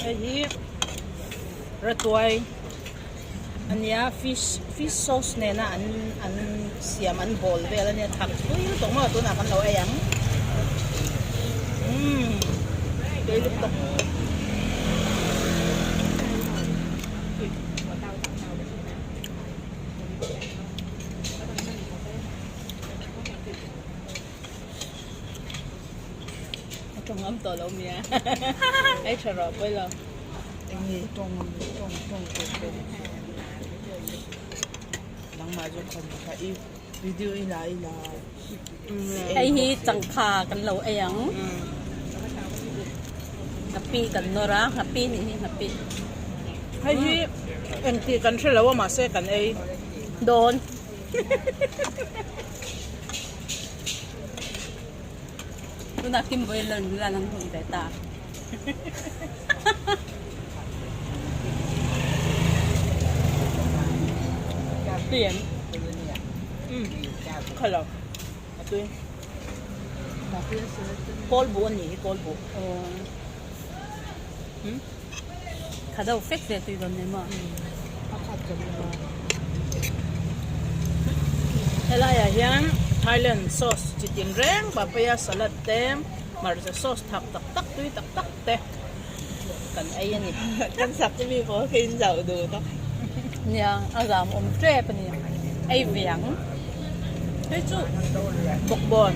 Hei hi ratuai a nia fish fish sauce nena an an siam an bawl vel a nia thak thui lutuk maw tunah kan lo ei ang umm tui lutuk. A tawng ngam tawh lo mi a ei tha rawh pawi lo. Eng nge tawng tawng tawng tawh tawh nangmah zawk khan kha i video i la i la Hei hi changkha kan lo ei ang. Nghapi kan nawr a, nghapi nih hi nghapi. Hei hi engtih kan hre lo a mahse kan ei dawn. Tunah Kimboy lan lan an hun ve ta. Tui em? Kha lo. A tui. Kawl buh a nih hi kawl buh. Kha deuh fek ve tui dawn nen maw? Helaiah hian Thailand sauce chi tin reng papaya salad te hmarcha sauce thak tak tak tui tak tak te kan ei a ni. Kan sak mi pawh khi in zauh duh tawk. Nia a zam awm tep a ni. Ei ve ang. Hei chu bawkbawn.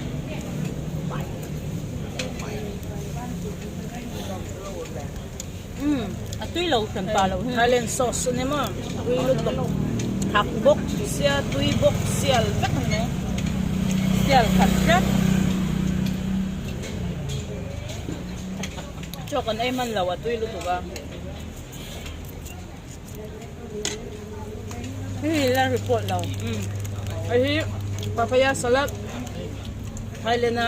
Umm a tui lo hran pa lo hi. Thailand sauce a ni maw tui lutuk thak bawk sia tui bawk sial vek a ni mai. Sial khat tlat. Chaw kan ei man lo a tui lutuk a. Hei la report lo. Umm hei hi papaya salad Thailand a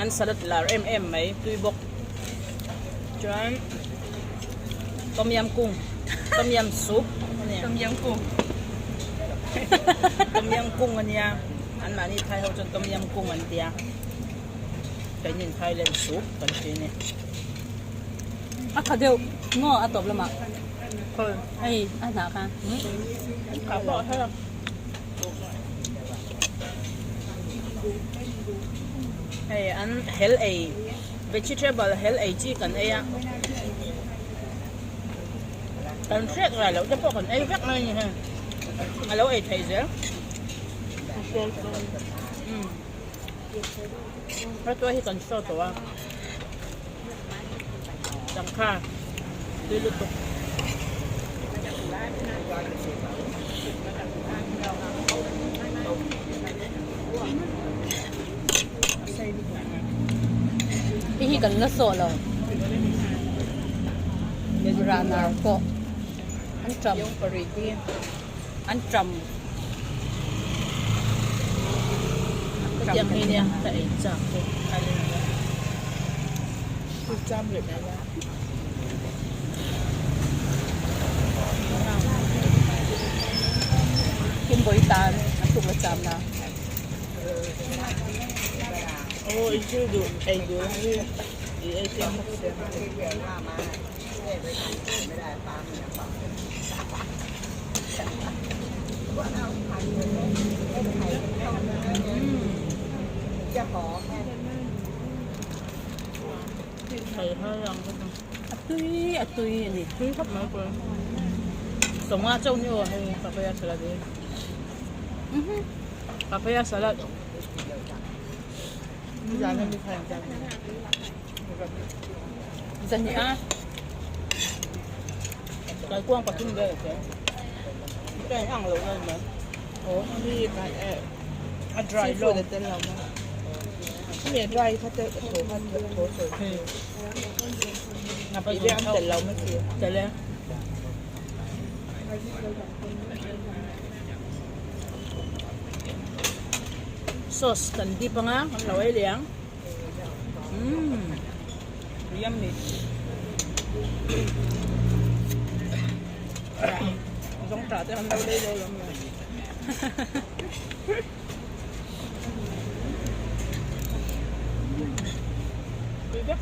an salad lar em em mai tui bawk chuan tom yam kung tom yam soup a nia tom yam kung tom yam kung a nia an mahni Thai ho chuan tom yam kung an tia keinin Thailand soup kan ti a ni. A kha deuh maw a tawp lamah. Hei a hnah kha. Kha pawh hei a. Hei an hel ei vegetable hel ei chi kan ei a. Kan hriat rai loh te pawh kan ei vek mai a ni hei. A lo ei theih zel. Hetiang hi kan show tawh a. Changkha tui lutuk. Hei hi kan la sawh lo. Ranar pawh an ṭam. An ṭam. Hetiang hi nia ka ei chak chu a ni lo. Kimbawi tan a tuk la cham na. Aw i thil duh ei duh hi i ei chiang bawk sia. A tui a tui a ni. Tui khawp mai pawh. Sawma chauh ni aw hei papaya salad hi. Papaya salad. Zahnih a. Kaikuang pathum vel a tel. Ka in ang lo na ni mai. Aw mi kai eh. A dry lo. Seafood a tel lo maw? Mi a dry kha te tho kha tho sawi. Ngapa Ih an tel lo maw si? Tel e. Sauce kan dip anga kan lo ei leh ang. Umm yummy. Zawng tah te kan lo lei lo lam mai. Tui vek.